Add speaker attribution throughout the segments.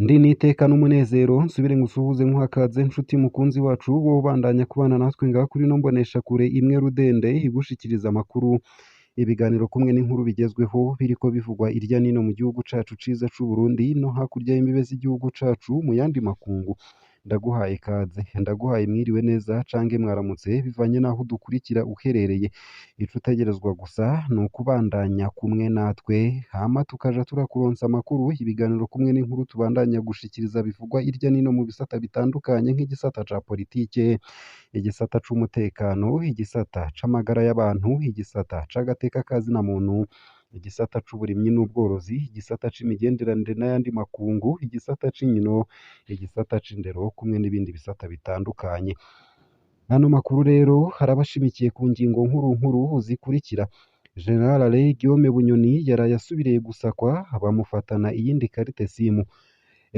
Speaker 1: Ndi n'iteka n'umunezero nsubire ngusuhuze nkuhakaze nshuti mukunzi wacu wowe ubandanya kubana natwe ngaha kuri ino mboneshakure imwe rudende igushikiriza amakuru, ibiganiro kumwe n'inkuru bigezweho biriko bivugwa irya nino mu gihugu cacu ciza c'u Burundi no hakurya y'imbibe z'igihugu cacu mu yandi makungu. Ndaguhaye ikaze, ndaguhaye mwiriwe neza cange mwaramutse bivanye n'aho udukurikira uherereye. Ico utegerezwa gusa ni ukubandanya kumwe natwe hama tukaja turakuronsa amakuru, ibiganiro kumwe n'inkuru tubandanya gushikiriza bivugwa irya nino mu bisata bitandukanye nk'igisata ca politike, igisata c'umutekano, igisata c'amagara y'abantu, igisata c'agateka ka zina muntu, igisata c'uburimyi n'ubworozi, igisata c'imigenderanire n'ayandi makungu, igisata c'inkino, igisata c'indero kumwe n'ibindi bisata bitandukanye. Ano makuru rero arabashimikiye ku ngingo nkuru nkuru zikurikira: General Alain Guillaume Bunyoni yaraye asubiriye gusakwa bamufatana iyindi karite simu.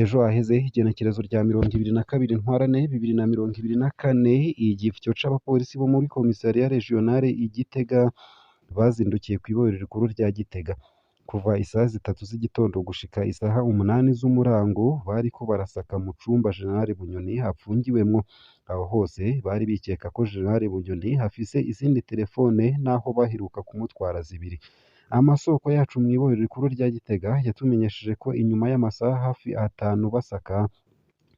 Speaker 1: Ejo haheze igenekerezo rya 22 Ntwarante 2024, igifyo c'abapolisi bo muri Commissariat Regionale i Gitega bazindukiye kw'ibohero rikuru rya Gitega. Kuva isaha 3 z'igitondo gushika isaha 8 z'umurango bariko barasaka mu cumba General Bunyoni apfungiwemwo. Aho hose bari bikeka ko General Bunyoni afise izindi terefone naho baheruka kumutwara zibiri. Amasoko yacu mw'ibohero rikuru rya Gitega yatumenyesheje ko inyuma y'amasaha hafi 5 basaka,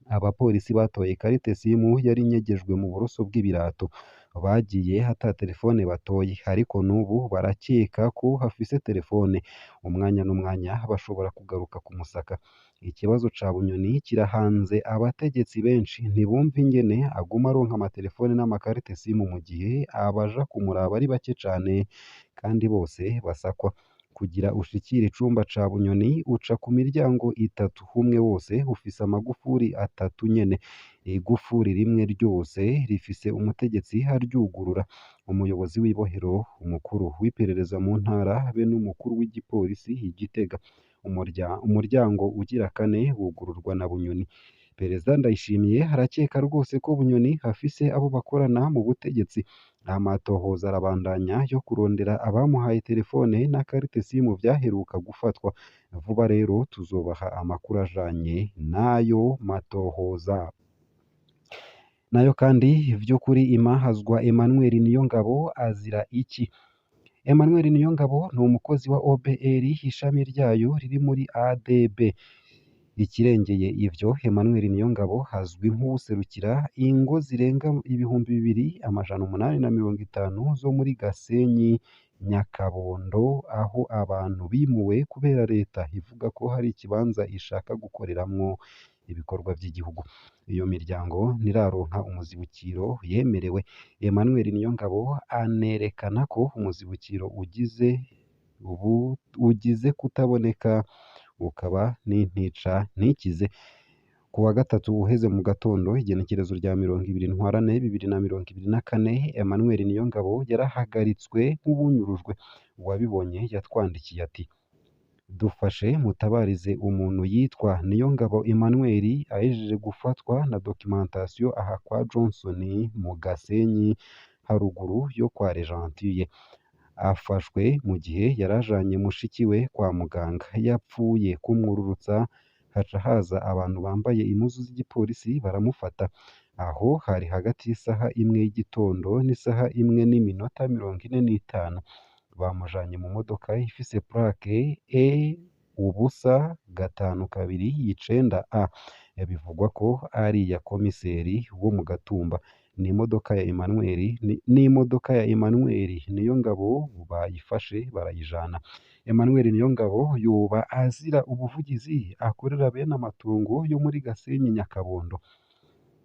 Speaker 1: abapolisi batoye karite simu yari inyegejwe mu buroso bw'ibirato. Bagiye ata terefone batoye, ariko n'ubu barakeka ko afise terefone. Umwanya n'umwanya bashobora kugaruka kumusaka. Ikibazo ca Bunyoni kirahanze abategetsi benshi, ntibumva ingene aguma aronka amaterefone n'amakarite simu mu gihe abaja kumuraba ari bake cane kandi bose basakwa. Kugira ushikire icumba ca Bunyoni uca ku miryango itatu, umwe wose ufise amagufuri atatu nyene. Igufuri rimwe ryose rifise umutegetsi aryugurura, umuyobozi w'ibohero, umukuru w'iperereza mu ntara be n'umukuru w'igipolisi i Gitega. Umuryango ugira kane wugururwa na Bunyoni. Perezida Ndayishimiye arakeka rwose ko Bunyoni afise abo bakorana mu butegetsi. Amatohoza arabandanya yo kurondera abamuhaye terefone na karite simu vyaheruka gufatwa. Vuba rero tuzobaha amakuru ajanye n'ayo matohoza. Nayo kandi vy'ukuri Imahazwa Emmanuel Niyongabo azira iki? Emmanuel Niyongabo ni umukozi wa OBR ishami ryayo riri muri ADB. Ikirengeye ivyo, Emmanuel Niyongabo azwi nk'uwuserukira ingo zirenga 2850 zo muri Gasenyi, Nyakabondo, aho abantu bimuwe kubera leta ivuga ko hari ikibanza ishaka gukoreramwo ibikorwa vy'igihugu. Iyo miryango ntiraronka umuzibukiro yemerewe. Emmanuel Niyongabo anerekana ko umuzibukiro ugize kutaboneka ukaba n'intica ntikize. Ku wa gatatu uheze mu gatondo igenekerezo rya 20 Ntwarante 2024, Emmanuel Niyongabo yarahagaritswe nk'uwunyurujwe. Uwabibonye yatwandikiye ati: "Dufashe mutabarize umuntu yitwa Niyongabo Emmanuel ahejeje gufatwa na documentation aha kwa Johnson mu Gasenyi haruguru yo kwa Regentille. Afashwe mu gihe yarajanye mushiki we kwa muganga. Yapfuye kumwururutsa haca haza abantu bambaye impuzu z'igipolisi baramufata. Aho hari hagati y'isaha 1 y'igitondo n'isaha 1:45. Bamujanye mu modoka ifise plaque E 0 5 2 9 A. Bivugwa ko ari iya komiseri wo mu Gatumba. Ni imodoka ya Emmanuel n'imodoka ya Emmanuel Niyongabo bayifashe barayijana. Emmanuel Niyongabo yoba azira ubuvugizi akorera bene amatongo yo muri Gasenyi Nyakabondo.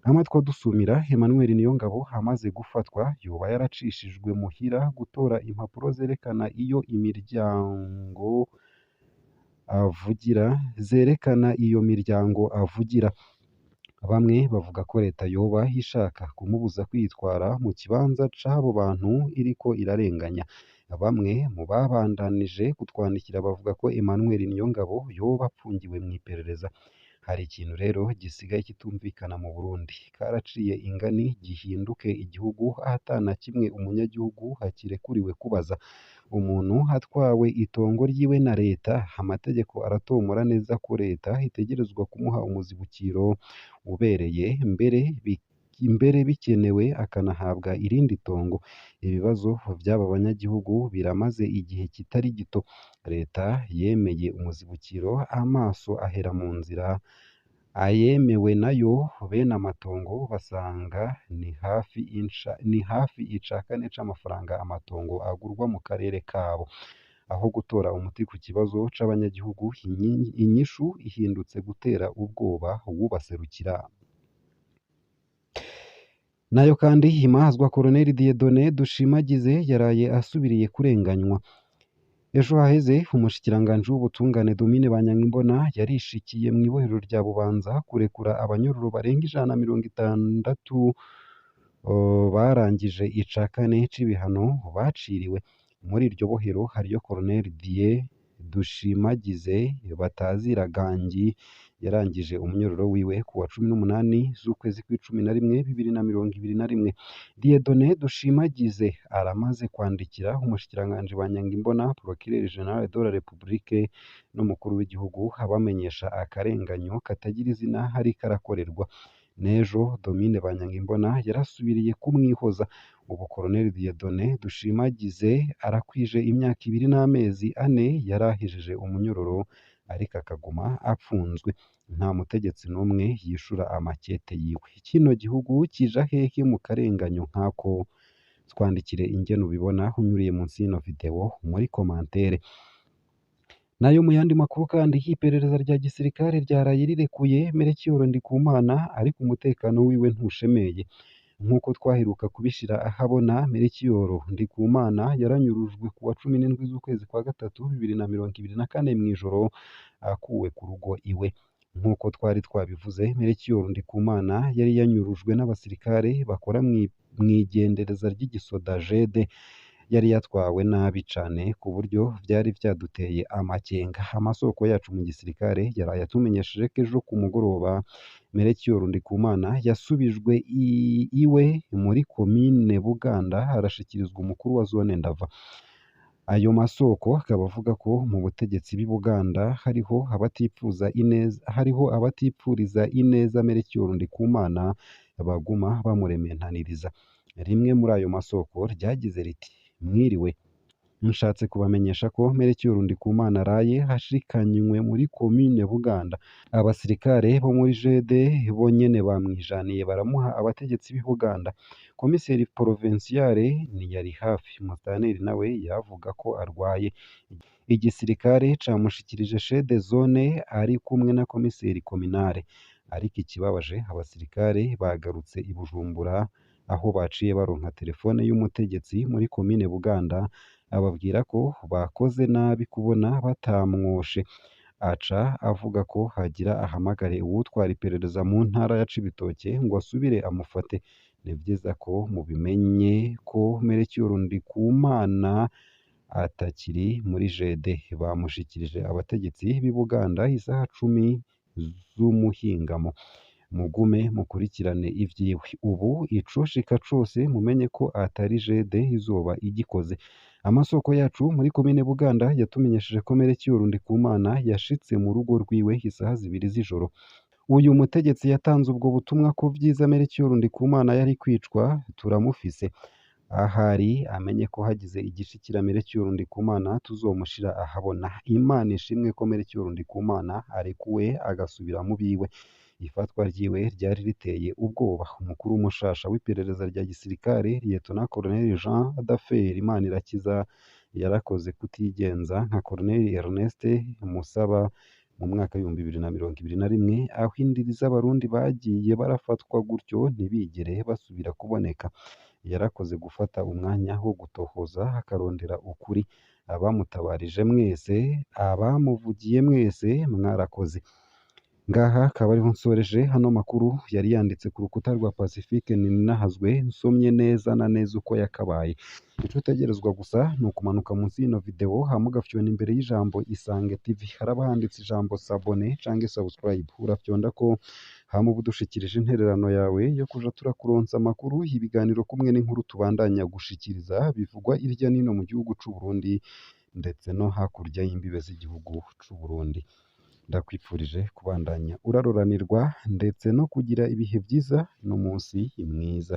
Speaker 1: Amatwi adusumira Emmanuel Niyongabo amaze gufatwa yoba yaracishijwe muhira gutora impapuro zerekana iyo imiryango avugira zerekana iyo miryango avugira. Bamwe bavuga ko leta yoba ishaka kumubuza kwitwara mu kibanza c'abo bantu iriko irarenganya. Bamwe mu babandanije kutwandikira bavuga ko Emmanuel Niyongabo yoba apfungiwe mw'iperereza. Hari ikintu rero gisigaye kitumvikana mu Burundi, karaciye ingani gihinduke igihugu ata na kimwe umunyagihugu akirekuriwe kubaza. Umuntu atwawe itongo ryiwe na leta, amategeko aratomora neza ko leta itegerezwa kumuha umuzibukiro ubereye, mbere bikenewe akanahabwa irindi tongo. Ibibazo vy'aba banyagihugu biramaze igihe kitari gito. Leta yemeye umuzibukiro amaso ahera mu nzira, ayemewe nayo bene amatongo basanga ni hafi ica kane c'amafaranga amatongo agurwa mu karere kabo. Aho gutora umuti ku kibazo c'abanyagihugu, inyishu ihindutse gutera ubwoba uwubaserukira. Nayo kandi Himazwa Colonel Dieudonné Dushimagize yaraye asubiriye kurenganywa. Ejo haheze umushikiranganji w'ubutungane Domine Banyankimbona yarishikiye mw'ibohero rya Bubanza kurekura abanyororo barenga 160 barangije ica kane c'ibihano baciriwe. Muri iryo bohero hariyo Colonel Dieu Dushimagize Batazira Gangi yarangije umunyororo wiwe kuwa 18 z'ukwezi kw'icumi na rimwe 2021. Dieudonné Dushimagize aramaze kwandikira umushikiranganji Banyankimbona, Procureur General de la République n'umukuru w'igihugu abamenyesha akarenganyo katagira izina ariko arakorerwa. N'ejo Domine Banyankimbona yarasubiriye kumwihoza. Ubu Colonel Dieudonné Dushimagize arakwije imyaka 2 n'amezi 4 yarahejeje umunyororo ariko akaguma apfunzwe. Nta mutegetsi n'umwe yishura amakete yiwe. Kino gihugu kija hehe mu karenganyo nk'ako? Twandikire ingene ubibona unyuriye munsi y'ino video muri commentaire. Nayo mu yandi makuru kandi, iperereza rya gisirikare ryaraye rirekuye Melchior Ndikumana ariko umutekano wiwe ntushemeye. Nk'uko twaheruka kubishira ahabona, Melchior Ndikumana yaranyurujwe kuwa 17 z'ukwezi kwa gatatu 2024 mw'ijoro akuwe ku rugo iwe. Nk'uko twari twabivuze, Melchior Ndikumana yari yanyurujwe n'abasirikare bakora mw'igendereza ry'igisoda Jede. Yari yatwawe nabi cane ku buryo vyari vyaduteye amakenga. Amasoko yacu mu gisirikare yaraye atumenyesheje ko ejo ku mugoroba Melchior Ndikumana yasubijwe iwe muri komine Buganda arashikirizwa umukuru wa zone Ndava. Ayo masoko akaba avuga ko mu butegetsi b'i Buganda hariho abatipfuriza ineza Melchior Ndikumana baguma bamurementaniriza. Rimwe muri ayo masoko ryagize riti: "Mwiriwe, nshatse kubamenyesha ko Melchior Ndikumana araye ashikanywe muri komine Buganda. Abasirikare bo muri Jede bonyene bamwijaniye baramuha abategetsi b'i Buganda. Komiseri provinciale ntiyari hafi, Musitanteri nawe yavuga ko arwaye. Igisirikare camushikirije chef de zone ari kumwe na komiseri communale. Ariko ikibabaje, abasirikare bagarutse i Bujumbura aho baciye baronka telefone y'umutegetsi muri komine Buganda ababwira ko bakoze nabi kubona batamwoshe. Aca avuga ko hagira ahamagare uwutwara iperereza mu ntara ya Cibitoke ngo asubire amufate. Ni vyiza ko mubimenye ko Melchior Ndikumana atakiri muri Jede. Bamushikirije abategetsi b'i Buganda isaha 10 z'umuhingamo. Mugume mukurikirane ivyiwe. Ubu icoshika cose mumenye ko atari Jede izoba igikoze." Amasoko yacu muri komine Buganda yatumenyesheje ko Melchior Ndikumana yashitse mu rugo rwiwe isaha 2 z'ijoro. Uyu mutegetsi yatanze ubwo butumwa ko vyiza Melchior Ndikumana yari kwicwa turamufise. Ahari amenye ko hagize igishikira Melchior Ndikumana tuzomushira ahabona. Imana ishimwe ko Melchior Ndikumana arekuwe agasubira mu biwe. Ifatwa ryiwe ryari riteye ubwoba. Umukuru w'umushasha w'iperereza rya gisirikare Lieutenant Colonel Jean Dafer Manirakiza yarakoze kutigenza nka Colonel Ernest Musaba mu mwaka w'2021, aho indiri z'abarundi bagiye barafatwa gutyo ntibigere basubira kuboneka. Yarakoze gufata umwanya wo gutohoza akarondera ukuri. Abamutabarije mwese, abamuvugiye mwese, mwarakoze. Ngaha akaba ariho nsoreje hano makuru yari yanditse ku rukuta rwa Pacifique Nininahazwe, nsomye neza na neza uko yakabaye. Ico utegerezwa gusa ni ukumanuka munsi y'ino video hama ugafyona imbere y'ijambo Isange TV, haraba handitse ijambo s'abonner canke subscribe, urafyonda ko hama uba udushikirije intererano yawe yo kuja turakuronsa amakuru, ibiganiro kumwe n'inkuru tubandanya gushikiriza bivugwa irya nino mu gihugu c'u Burundi ndetse no hakurya y'imbibe z'igihugu c'u Burundi. Ndakwifurije kubandanya uraroranirwa ndetse no kugira ibihe vyiza n'umunsi mwiza.